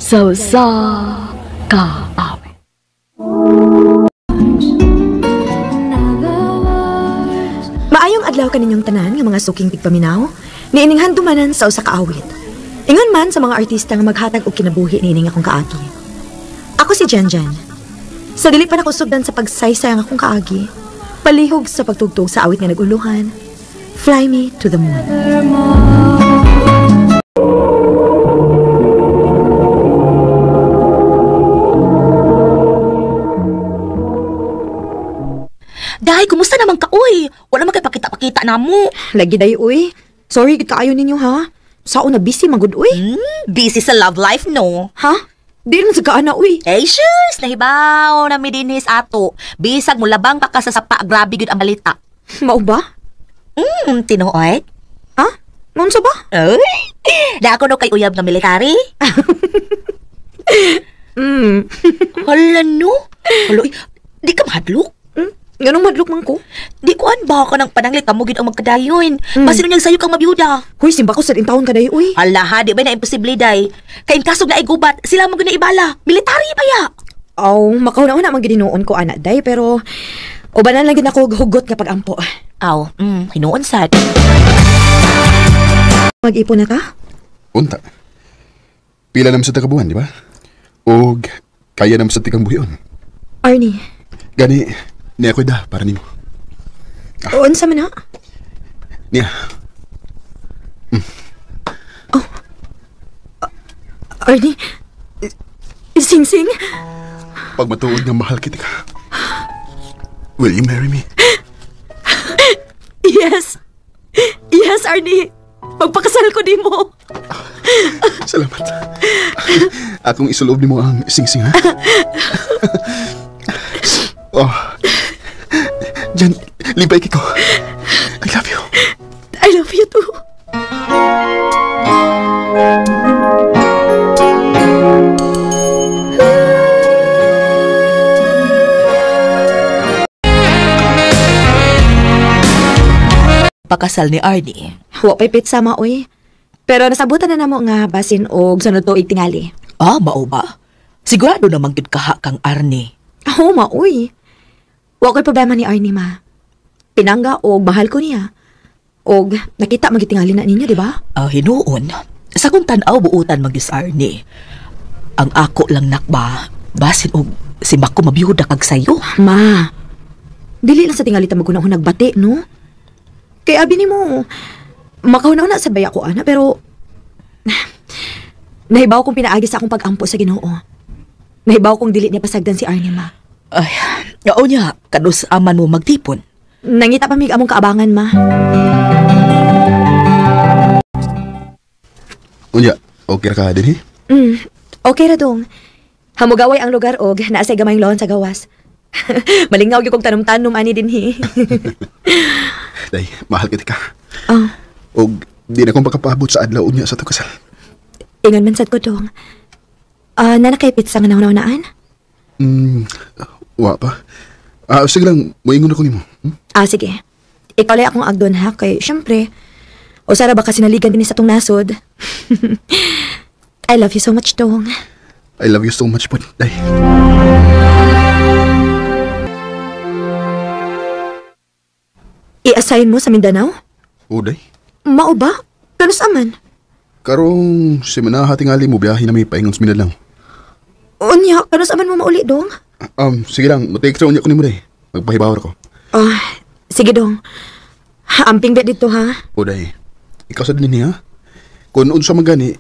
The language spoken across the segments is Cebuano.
Sa usa ka awit. Maayong adlaw kaninyong tanan nga mga suking tigpaminaw, niining handumanan sa usa ka awit. Ingon man sa mga artista nga maghatag og kinabuhi niining akong kaagi. Ako si Janjan. Sa dili pa nakusugdan sa pagsaysay ang akong kaagi, palihog sa pagtugtog sa awit nga naguluhan, Fly Me to the Moon. Day, kumusta naman ka, uy? Wala man kay pakita-pakita na mo. Lagi day, uy. Sorry, gid kaayo ninyo, ha? Sao na busy magud, uy? Busy sa love life, no? Ha? Di naman sa kaana, uy. Eh, shush! Nahibaw na mi dinhis ato. Bisag mo labang pa ka sa sapa, grabe gud ang balita. Mao ba? Tinuod? Ha? Maunsa ba? Uy! Da ako no kay uyab nga military. Hala, no? Hala, uy, di ka mahadlok? Ganong madlok man ko? Di ko an ba ka ng pananglit kamo gid ang magkadayon. Basin unyag sayo kang mabiyuda. Huy, simba ko sa taon kaday, uy. Hala ha, di ba na imposible day? Kay in kaso na igubat, sila man gud na ibala. Military ba ya? Aw, makauna-una man gid hinuon ko ana day, pero ubanan lang gid ako og hugot nga pag-ampo. Aw, hinuon sad. Mag-ipon na ta? Unta. Pila naman sa takabuhan, di ba? Og kaya naman sa tikang buhion. Arnie, Gani, niya ako'y da para nimo. unsa man na? Niya, Arnie, sing-sing? pag matuod nga mahal kita ka, will you marry me? Yes. Yes, Arnie. Magpakasal ko di mo. Salamat. Akong isulob nimo ang sing-sing, ha? Oh. Jan, lipay kiko. I love you. I love you too. Pakasal ni Arnie. Wa pa'y pizza ma, uy. Pero nasabutan na namo nga basin og sunod tuig tingali. Ah, mao ba? Sigurado namang gid kaha kang Arnie. Oo, ma, uy. Wa ko'y problema ni Arnie, ma. Pinangga og mahal ko niya. Og nakita magitingali na ninyo, di ba? Ah, hinuon. Sa kung tan-aw buutan magyus Arnie. Ang ako lang nakba, basin og si Mako mabiyuda kag sayo. Ma, dili lang sa tingali ta maguna-hunag bati, no? Kay abi nimo, makahuna-huna sa baya ko, ana, pero nahibaw kong pinaagi sa akong pag-ampo sa Ginoo. Nahibaw kong dili niya pasagdan si Arnie, ma. Ay, oo niya, kanus aman mo magtipon. Nangita pa mig among kaabangan, ma. Unya, okay ra ka din, eh? Okay ra dong. Hamugaway ang lugar og naasay gamayng loon sa gawas. Malingaw gyud kog tanom-tanom ani dinhi. Day, mahal kita ka. Oh, Og di na kong pagkapaabot sa adlaw unya sa tukasal. Ingon man sad ko dong. Nana kay pizza nga nauna-unaan? Wa pa. Sige lang, moingon ako nimo. Ah, sige. Ikaw lang akong agdon ha, kay syempre, o sara baka sinaligan din sa tong nasod. I love you so much, dong. I love you so much po, Day. I-assign mo sa Mindanao? O, Day. Mao ba? Kanus aman? Karong semana tingali mo biyahe na may paingon sa Mindanao. Unya, kanus aman mo mauli, dong? Sige lang, matake unya ko nimo, Day. Magpahibawar ko. Ah, sige, dong. Amping bet dito, ha? O, Day. Ikaw sa din niya. Kung unsa man gani,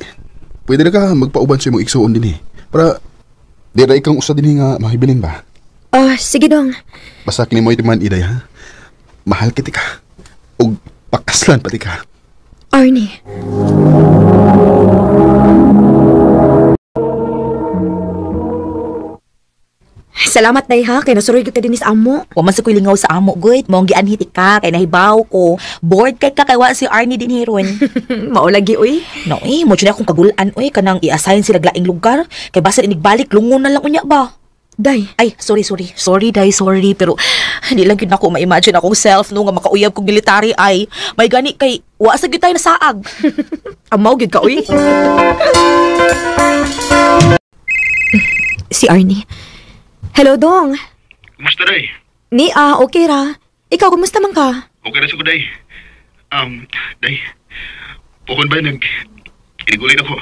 pwede na ka magpauban sa imong igsuon din eh. Para di ra ikang usa din nga mahibilin ba? Ah, sige, dong. Basta kini mo itiman iday ha. Mahal kita ka. Og pakaslan pati ka. Arnie. Salamat, Day, ha? Kay nasuroy ka din sa amo. Wa man sa ko'y lingaw sa amo, gud. Maong gianhi ka, kay nahibaw ko. Bored kay ka, kay wa si Arnie din hiron. Maulagi, uy. No, mo na akong kagulan, uy. Kanang i-assign sila laing lugar. Kay basta inigbalik, lungon na lang unya ba? Day. Ay, sorry, sorry. Sorry, Day, sorry. Pero hindi lang gyud nako ma-imagine akong self no nga makauyab kog military ay may gani kay wa sa gyud tayo nasaag. Amaw gyud ka uy. Si Arnie. Hello, Dong. Kumusta, day? Ni okay ra. Ikaw, kumusta man ka? Okay na sa ko, day. Day, pukon ba nag... Inigulin ako.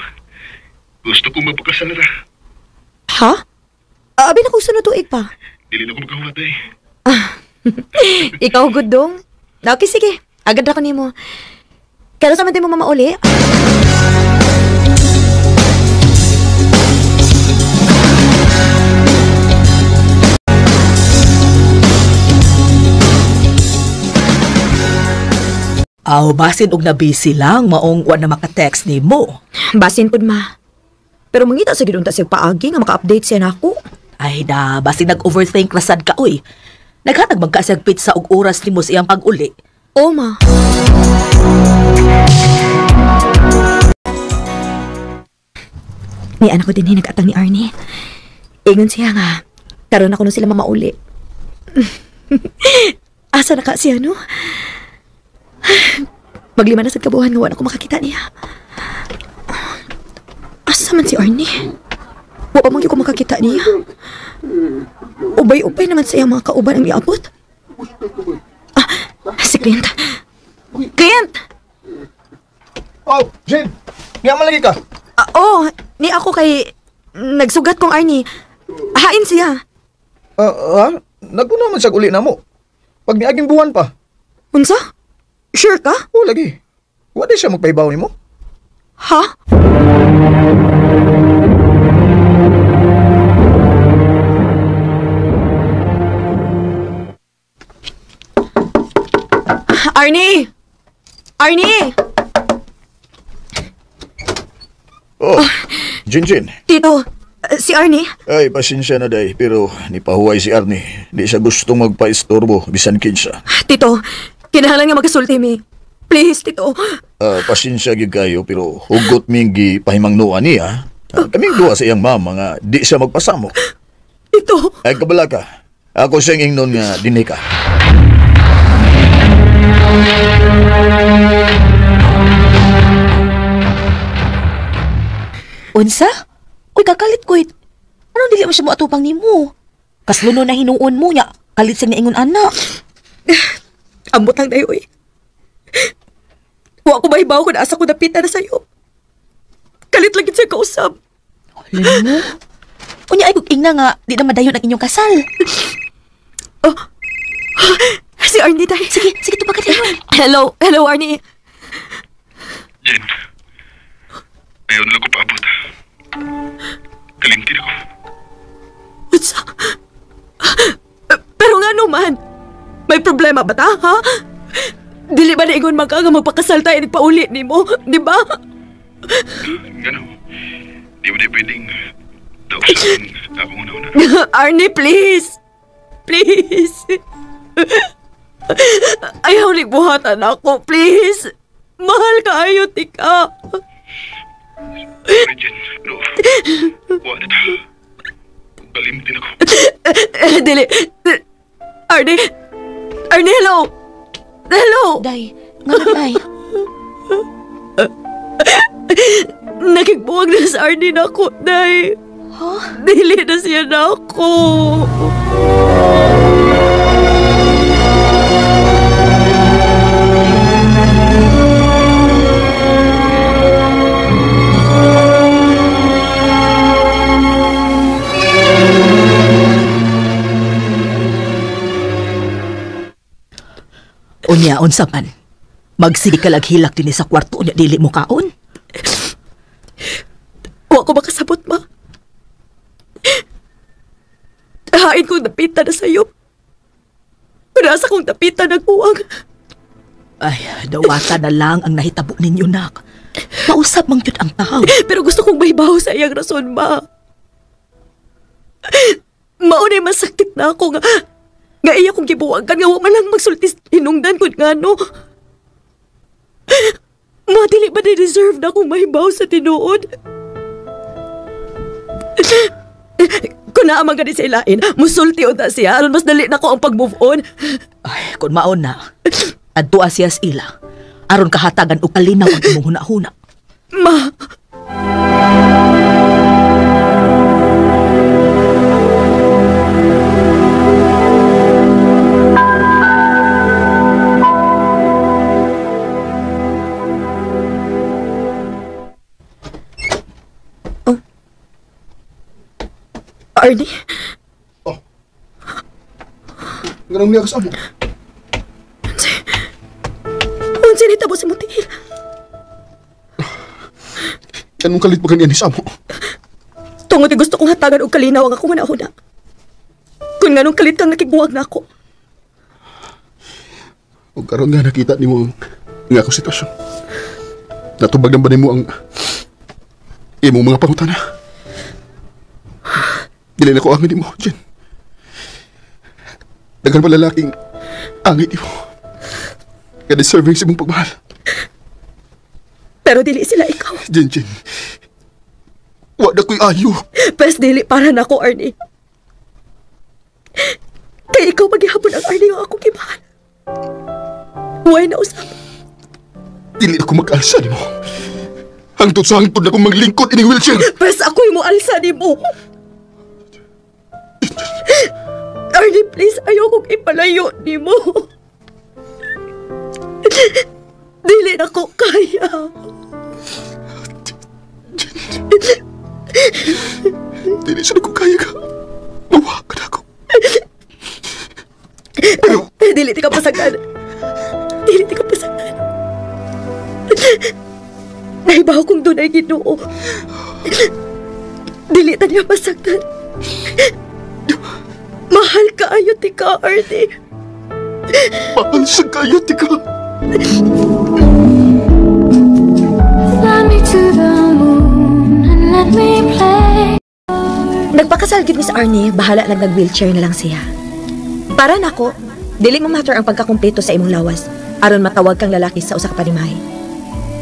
Gusto kong magpakasal na ra. Ha? Abi na kung sunod tuig pa. Dili na ko magkahulat, day. Ikaw, good, Dong. Okay, sige. Agad ra ko nimo. Kaya sa man mo mama uli? Aw, basin og na busy lang maong wa na maka-text nimo. Basin pud ma. Pero mangita sa gid unta siya paagi nga maka-update siya nako. Ay da, basin nag-overthink ra sad ka oy. Naghatag man ka siyag pizza og oras nimo sa iyang pag-uli. O ma. Ni anak ko din nag-atang ni Arnie. Ingon siya nga, karon ako no sila mamauli. Asa na ka siya, no? Maglima na sa kabuhan nga wala ko makakita niya. Asa man si Arnie? Wa pa man gyud ko makakita niya. Ubay-ubay naman sa iyang mga kauban ang iabot. Ah, si Clint. Clint! Oh, Jane! Nga man lagi ka. Ah, oh, ni ako kay nagsugat kong Arnie. Hain siya. Naguna man siya uli na mo. Pag niaging buwan pa. Unsa? Sure ka? Oh, lagi. Wa di siya magpahibaw nimo. Ha? Arnie! Arnie! Oh, Jin Jin. Tito, si Arnie? Ay, pasensya na day, pero nipahuway si Arnie. Di siya gustong magpa-istorbo, bisan kinsa. Tito, kinahanglan nga magkasulti mi. Please, Tito. Pasensya gyud kayo, pero hugot ming gipahimangnoan niya. Kaming duha sa iyang mama nga di siya magpasamok. Tito. Ay, kabala ka. Ako siyang ingnon nga dinhi ka. Unsa? Uy, kakalit ko. Anong dili mo siya mo atupang nimo? Kasluno na hinuon mo nya. Kalit siya niingon anak. Ambot lang dayo eh. Wa ko mahibaw kung asa ko napita na sa'yo. Kalit lang gid siya kausap. Alam mo? Unya ay kung ingna nga, di na madayon ang inyong kasal. Oh. Si Arnie tayo. Sige, sige, tupakan yun. Hello, hello Arnie. Jen, ayaw na lang ko paabot. Kalimtin ako. Unsa? Pero nga naman, may problema ba ta, ha? Dili ba niingon man ka nga magpakasal tayo nagpauli nimo, di ba? Gano, di mo na pwedeng dausan akong una-una. Arnie, please! Please! Ayaw ni buhatan ako, please! Mahal ka ayo, tika. Sorry, Jen, pero wala na ta. Kalimtin ako. Dili. Arnie! Arnie, hello! Hello! Day, nga na, day. Nakigbuwag na sa Arnie na ako, Day. Huh? Dili na siya na ako. Unya, unsa man. Magsige ka laghilak dinhi sa kwarto unya dili mo kaon. Wa ko makasabot, ma. Hain kong dapitan na sa'yo. Nasa kong dapitan nagbuwang. Ay, dawata na lang ang nahitabo ninyo, nak. Mausap mang gyud ang tao. Pero gusto kong mahibaw sa iyang rason, ma. Maunay masakit na ako nga nga iya kong gibuwagan nga wa man lang magsultis hinungdan kun ngano. Ma, dili ba di-deserve na akong mahibaw sa tinuod? Kung Kung naa man gani sa ilain, musulti unta siya aron mas dali nako ang pag-move on. Ay, kung maon na, adtua siya sa ila. Aron kahatagan og kalinaw ang imong hunahuna. Ma! Oh. Arnie? Oh. Ganun niya kasama. Unsa nitabo sa mutil? Anong kalit pa kaniya ni Samo? Tungod kay gusto kong hatagan og kalinaw ang akong hunahuna. Kung nganong kalit kang nakigbuwag na ako. Ug karon nga nakita nimo ang akong sitwasyon. Natubag na ba nimo ang imong mga pangutana? Dili na ko angin nimo, Jen. Daghan pa lalaking angin nimo. Kaya deserving sa imong pagmahal. Pero dili sila ikaw. Jen, Jen. Wa na ko'y ayo. Pes dili para nako, Arnie. Kay ikaw maghihapon ang Arnie nga akong gimahal. Way na usap. Dili ako mag-alsa nimo. Hangtod sa hangtod na akong maglingkod ining wheelchair. Pes ako'y mo alsa nimo. Arnie, please, ayaw kong ipalayo nimo. Dili na ko kaya. Dili sa ko kaya ka. Mawa ka na ako. Pero... Dili ka pasagdan. Dili ka pasagdan. Nahibaw kong dunay Ginoo. Dili ta niya masaktan. Mahal ka ayo ti ka, Arnie. Mahal sa kayo ti ka. Fly me to the moon and let me play. Nagpakasal gyud ni si Arnie, bahala nag nag-wheelchair na lang siya. Para nako, dili mo matter ang pagkakumpleto sa imong lawas aron matawag kang lalaki sa usa ka panimahe.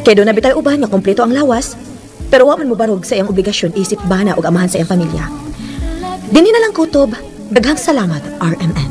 Kay doon na bitay uban nga kumpleto ang lawas, pero wa man mo barog sa iyang obligasyon isip bana og amahan sa iyang pamilya. Dinhi na lang kutob. Daghang salamat, RMN.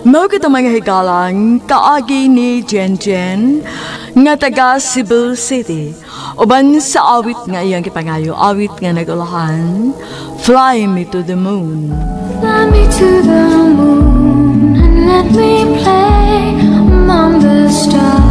Mao kita mga higalang kaagi ni Jen Jen nga taga Cebu City. Uban sa awit nga iyang gipangayo, awit nga nagulahan, Fly Me to the Moon. Fly me to the moon and let me play among the stars.